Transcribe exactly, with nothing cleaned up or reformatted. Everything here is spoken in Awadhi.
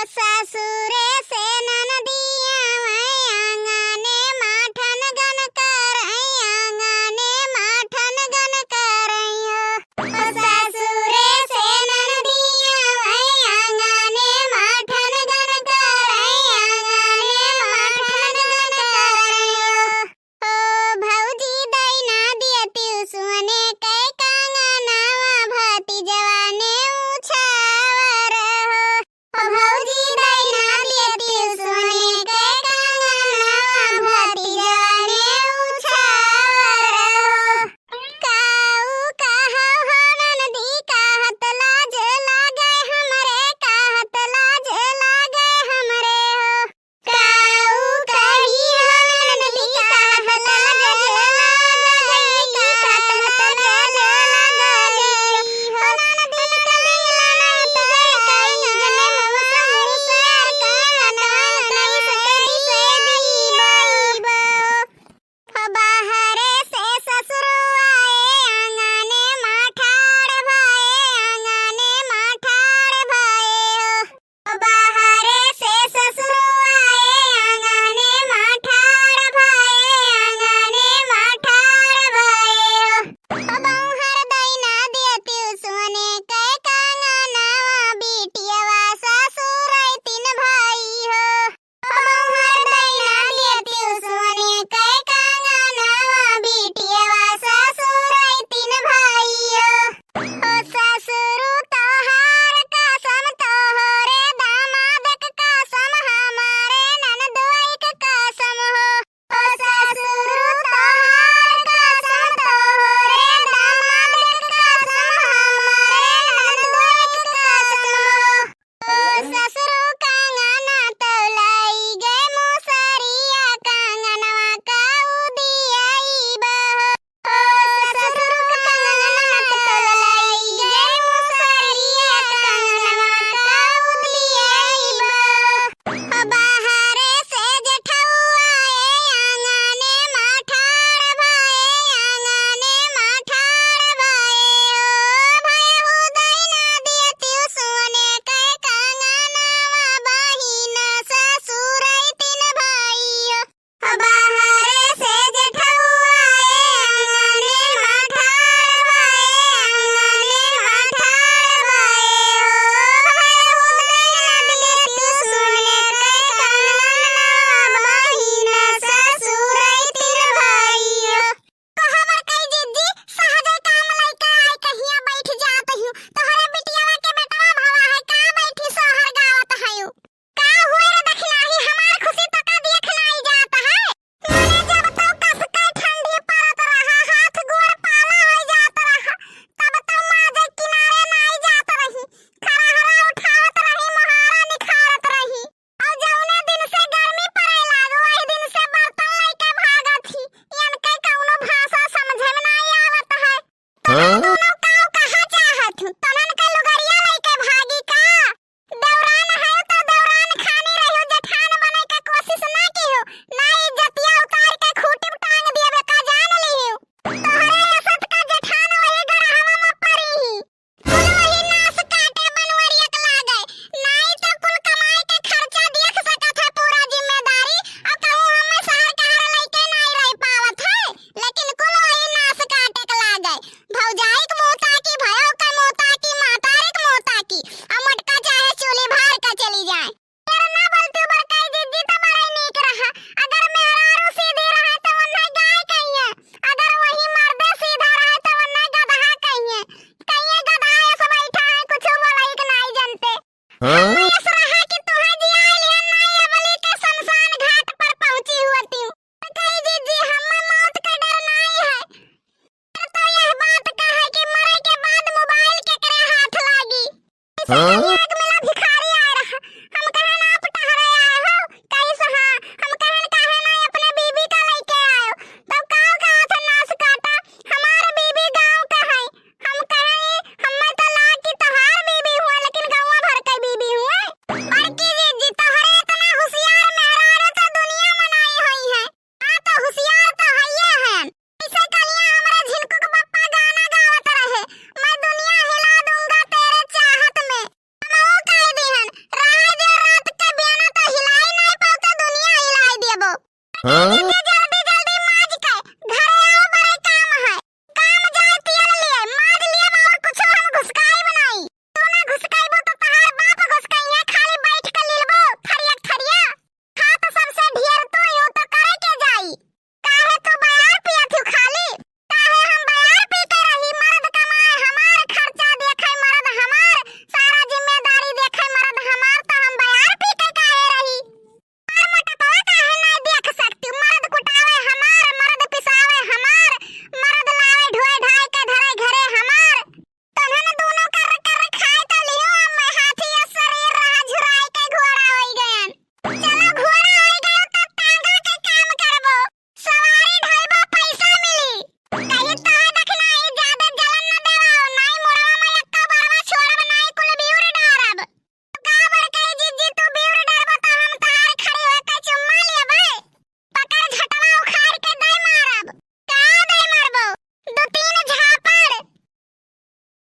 ससुरे से ननदिया वै आंगने माठन गन करैं, आंगने माठन गन करैं हो। ओ ससुरे से ननदिया वै आंगने माठन गन करैं, आंगने माठन गन करैं हो। ओ भौजी दैना दियतिउ सुने कै कंगनवा भतीजवा ने उछावर हो। ओ भौजी दैना दियतिउ सुने कै कंगनवा भतीजवा ने उछावर हो। काऊ कहौ हो ननदी कहत लाज लागै हमरे, कहत लाज लागै हमरे हो। काऊ कही हो ननदी कहत लाज लागै, कहत लाज लागै हो ननदी कहत लाज लागै। बाहरे से ससुरु आए, आंगने माठाड़ भाए, आंगने माठाड़ भाए हो। बाहरे से ससुरु आए, आंगने माठाड़ भाए, आंगने माठाड़ भाए हो। बौहर दैना देतिउ सोने कै कंगनवा, बिटियवा ससुरैतिन भाई हो। बौहर दैना देतिउ सोने कै कंगनवा, बिटियवा ससुरैतिन भाई हो। ओ ससुरु तोहार कसम, तोहरे दामाद क कसम, हमारे ननदोई क कसम हो। ओ ससुरु तोहार कसम, तोहरे दामाद क कसम, हमारे ननदोई क कसम हो। ओ ससुरु कंगना तौलाई गे मुसरिया, कंगनवा काऊ दियाई बहो। ओ ससुरु कंगना तौलाई गे मुसरिया, कंगनवा काऊ दियाई बहो। ओ बाहरे से जेठउआ ए आंगने माठाड़ भाए, आंगने माठाड़ भाए हो। भाई हो दैना देतिउ सोने कै कंगनवा, बहिना ससुरैतिन भाई हो। बाहरे से जेठउआ ए आंगने माठाड़ भाए, आंगने माठाड़ भाए हो। भाई हो दैना देतिउ सोने कै कंगनवा, बहिना ससुरैतिन भाई हो। कहो बड़कई जिज्जी, सहजै काम लइके आइके हियाँ बैठ जात हिउ। तोहरे बिटियवा के बेटवा भवा है, का बैठी सोहर गावत हइउ? का हुए रे दखिनाही, हमार खुशी तोका देख नाई जात है? मने जब तौ कसकै ठंडी पड़त रहा, हाथ गोड़ पाला होइ जात रहा, तब तौ माजे किनारे नाई जात रही। खरहरा उठावत रही, मोहारा निखारत रही। अउर जौने दिन से गर्मी पड़े लागो, वही दिन से बर्तन लइके भागत ही। इनके कौनो भाषा समझे में नाई आवत है। हाँ? तोहन दोनों काऊ कहा चाहत हूँ? तोहन के लुगरिया लइके भागी का? देवरान है तो देवरान खानी रहियो, जेठान बने के कोशिश ना कियो। ना इज्जतिया उतार के खूंटी में टांग दियबे का जान लियो। तोहरे असत का जेठान वही गड़हवा में परी ही। कुल वही नास काटे बनवरिया के लागे। नाई तो कुल कमाई के खर्चा देख सकत है पूरा जिम्मेदारी। और कहूँ हमें शहर के हर लइके नाई रह पावत है। लेकिन कुल वही नास काटे के लागे। भौजाई के मुँह ताकी, भयो के मुँह ताकी, महतारी के मुँह ताकी। आ मोटका चाहे चूल्ही भार के चली जाए। अगर ना बोलती बड़काई जिज्जी तो बड़ा ही नीक रहा। अगर मेहरारू सीधी रहे तो वन्ना गाय कहिए, अगर वही मर्दे सीधा रहे तो वन्ना गदहा कहिए। कहिए गदहा ऐसा बैठा है, कुछ बोलाई के नाई जनते। हाँ? ऐसा रहा कि तुहे जिया लिया नाई अबली के शमशान घाट पर पहुँची हुआ ती। कही जिज्जी हमें मौत का डर नाई है। तो यह बात का है कि मरे के बाद मोबाइल केकरे हाथ लागी? हाँ? एक मिला भिखारी आ रहा, हम कहन आप टहरे आए हो, कहीं से हाँ, हम कहन काहे ना अपने बीबी का लेके आयो, तो काव का हाथ नास काटा, हमार बीबी गाँव का है, हम कहन हमें तो लाग कि तोहार बीबी हुआ, लेकिन गाँव भर के बीबी हुआ।